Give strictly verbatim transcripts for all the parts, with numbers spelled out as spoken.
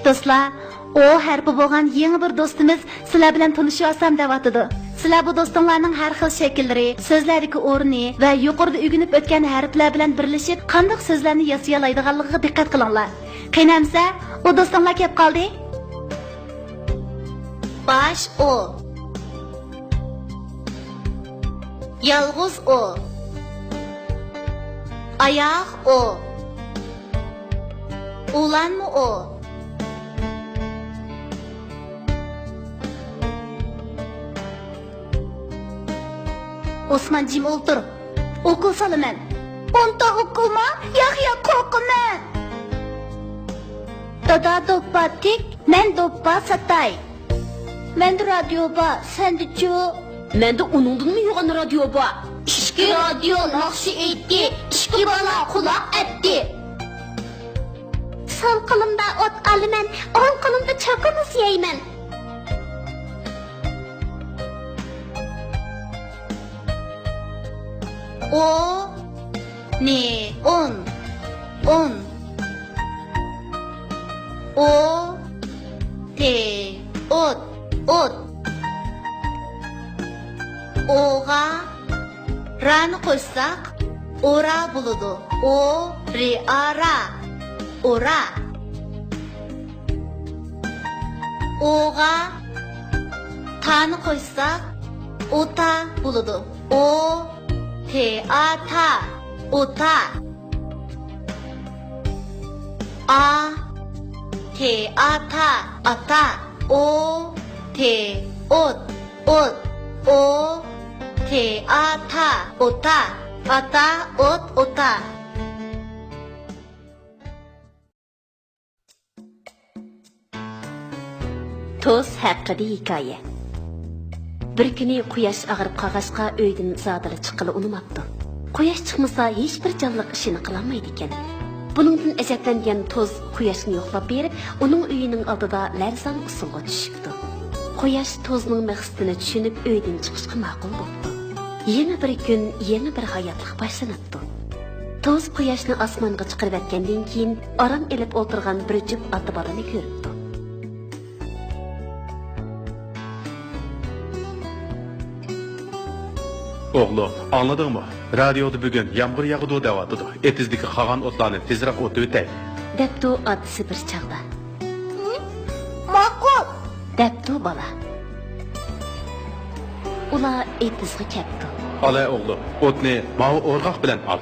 دوستلار، ئو ھەرپى بولغان يېڭى بىر دوستىمىز سىلەر بىلەن تونۇشۇۋالسام دەۋاتىدۇ. سىلەر بۇ دوستۇڭلارنىڭ ھەر خىل شەكىللىرى، سۆزلەردىكى ئورنى ۋە يۇقىرىدا ئۆگىنىپ ئۆتكەن ھەرپلەر بىلەن بىرلىشىپ قانداق سۆزلەرنى ياسىيالايدىغانلىقىغا دىققەت قىلىڭلار. قېنى ئەمسە، ئۇ دوستۇڭلار كەپ قالدى. باش ئو. يالغۇز ئو. ئاياغ ئو. ئۇلانما ئو. ئوسمان، جىم ئولتۇر. ئوكۇل سالىمەن. ئونتا ئوكۇلما؟ ياق، ياق، قورقىمەن. دادا دوپپا تىك، مەن دوپپا ساتاي. مەندە رادىيو بار، سەندىچۇ؟ مەندە ئۇنىڭدىنمۇ يوغان رادىيو بار. ئىچكى رادىيو ناخشا ئېيتتى، ئىككى بالا قۇلاق ئەتتى. سول قولۇمدا ئوت ئالىمەن، ئوڭ قولۇمدا چوكىمۇز يەيمەن. ئو، نى، ئون، ئون. ئو، تى، ئوت، ئوت. ئوغا رانى قوشساق، ئورا بولىدۇ. ئو، رى، ئا، را. ئورا. ئوغا تانى قوشساق، ئوتا بولىدۇ. ئو، تى، ئا، تا. ئوتا. ئا، تى، ئا، تا. ئاتا. ئو، تى، ئوت، ئوت. ئو، تى، ئا، تا. ئوتا. ئاتا، ئوت، ئوتا. توز ھەققىدە ھېكايە. بىر كۈنى قۇياش ئاغرىپ قالغاچقا، ئۆيدىن زادىلا چىققىلى ئۇنىماپتۇ. قۇياش چىقمىسا، ھېچبىر جانلىق ئىشىنى قىلالمايدىكەن. بۇنىڭدىن ئەجەبلەنگەن توز قۇياشنى يوقلاپ بېرىپ، ئۇنىڭ ئۆيىنىڭ ئالدىدا لەرزان ئۇسسۇلغا چۈشۈپتۇ. قۇياش توزنىڭ مەقسىتىنى چۈشىنىپ، ئۆيدىن چىقىشقا ماقۇل بوپتۇ. يېڭى بىر كۈن، يېڭى بىر ھاياتلىق باشلىنىپتۇ. توز قۇياشنى ئاسمانغا چىقىرىۋەتكەندىن كېيىن، ئارام ئېلىپ ئولتۇرغان بىر جۈپ ئاتا بالىنى كۆرۈپتۇ. ئوغلۇم، ئاڭلىدىڭمۇ؟ رادىيودا بۈگۈن يامغۇر ياغىدۇ دەۋاتىدۇ. ئېتىزدىكى قالغان ئوتلارنى تېزرەك ئوتۇۋېتەي. دەپتۇ ئاتىسى بىر چاغدا. ماقۇل، دەپتۇ بالا. ئۇلار ئېتىزغا كەپتۇ. ئالاي ئوغلۇم، ئوتنى ماۋۇ ئورغاق بىلەن ئال.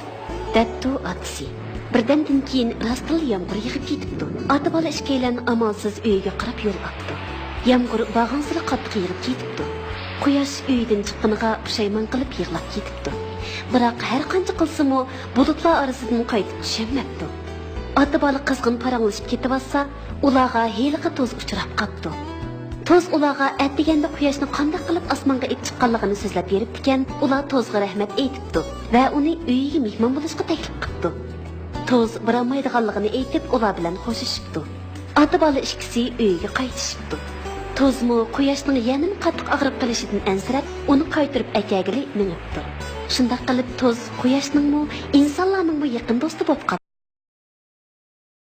دەپتۇ ئاتىسى. بىردەمدىن كېيىن راستتىنلا يامغۇر يېغىپ كېتىپتۇ. ئاتا بالا ئىككىيلەن ئامالسىز ئۆيىگە قاراپ يول ئاپتۇ. يامغۇر بارغانسېرى قاتتىق يېغىپ كېتىپتۇ. قۇياش ئۆيدىن چىققىنىغا پۇشايمان قىلىپ يىغلاپ كېتىپتۇ. بىراق ھەر قانچە قىلسىمۇ، بۇلۇتلار ئارىسىدىن قايتىپ چۈشەلمەپتۇ. ئاتا بالا قىزغىن پاراڭلىشىپ كېتىۋاتسا، ئۇلارغا ھېلىقى توز ئۇچراپ قاپتۇ. توز ئۇلارغا ئەتىگەندە قۇياشنى قانداق قىلىپ ئاسمانغا ئېلىپ چىققانلىقىنى سۆزلەپ بېرىپتىكەن، ئۇلار توزغا رەھمەت ئېيتىپتۇ ۋە ئۇنى ئۆيىگە مېھمان بولۇشقا تەكلىپ قىپتۇ. توز بارالمايدىغانلىقىنى ئېيتىپ، ئۇلار بىلەن خوشلىشىپتۇ. ئاتا بالا ئىككىسى ئۆيىگە قايتىشىپتۇ. توزمۇ قۇياشنىڭ يەنىمۇ قاتتىق ئاغرىپ قېلىشىدىن ئەنسىرەپ، ئۇنى قايتۇرۇپ ئەكەلگىلى مېڭىپتۇ. شۇنداق قىلىپ، توز قۇياشنىڭمۇ، ئىنسانلارنىڭمۇ يېقىن دوستى بولۇپ قاپتۇ.